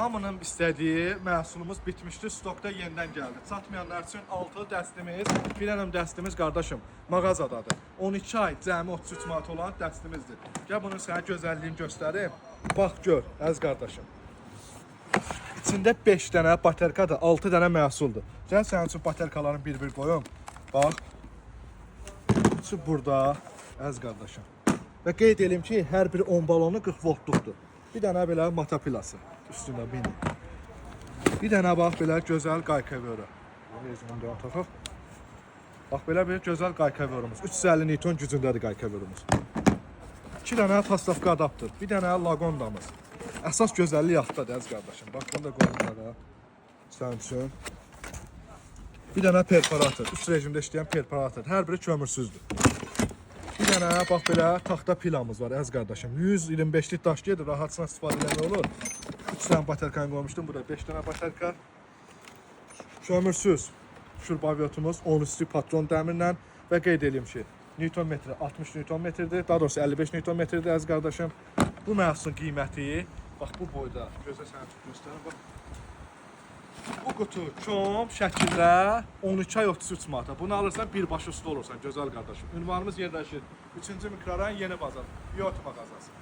Hamının istədiyi məhsulumuz bitmişdi, stokda yenidən gəldi. Çatmayanlar üçün 6 dəstimiz, bir dənə dəstimiz qardaşım mağazadadır. 12 ay cəmi 33 manat olan dəstimizdir. Gəl bunun sənə gözəlliyini göstərim. Bax gör, əziz qardaşım. İçində 5 dənə baterkadır, 6 dənə məhsuldur. Gəl sənin üçün baterkalarını bir-bir qoyum. Bax. Üçü burada, əziz qardaşım. Və qeyd edim ki, hər bir 10 balonu 40 voltluqdur. Bir dənə belə matapilası üstündə mini. Bir dənə bax belə gözəl qaykavörü. Rejimini də taxaq. Bax belə bir gözəl qaykavörümüz. 350 Newton gücündədir qaykavörümüz. 2 dənə pastavka adaptör, bir dənə lagondamız. Əsas gözəllik altdadır əziz qardaşım. Bax bunu da qoyum burada. Sənin üçün. Bir dənə perforator, 3 rejimdə işləyən perforator. Hər biri kömürsüzdür. Bir dənə bax belə taxta pilamız var əziz qardaşım. 125-lik daş gedir, rahatca istifadə eləmək olur. 3 dənə baterkanı qoymuşdum, burada 5 dənə baterka. Kömürsüz şurbaviyotumuz 13-lük patron dəmirlə və qeyd eləyim ki, Newton metri 60 Newton metrdir, daha doğrusu 55 Newton metrdir əziz qardaşım. Bu məhsulun qiyməti bax bu boyda, gözə sənə göstərim bax. Bu qutu kom şəkildə 12 ay 33 manata. Bunu alırsan birbaşa usta olursan gözəl qardaşım. Ünvanımız yerləşir 3-cü mikrorayon Yeni Bazar, Yot mağazası.